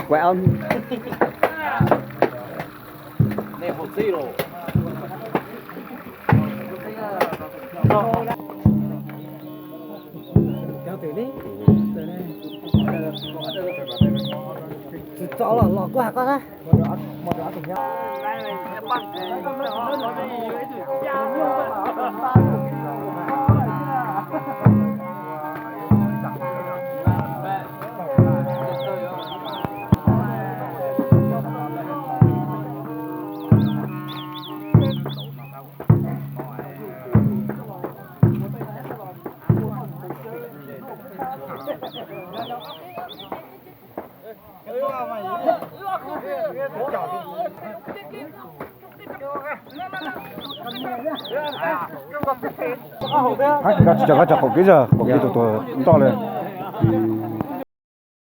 Quay áo. Tsis txo los los kuj has koj na. Koj tsis cov koj cov qaum kib zog, qaum kib tus tuag ntoj li.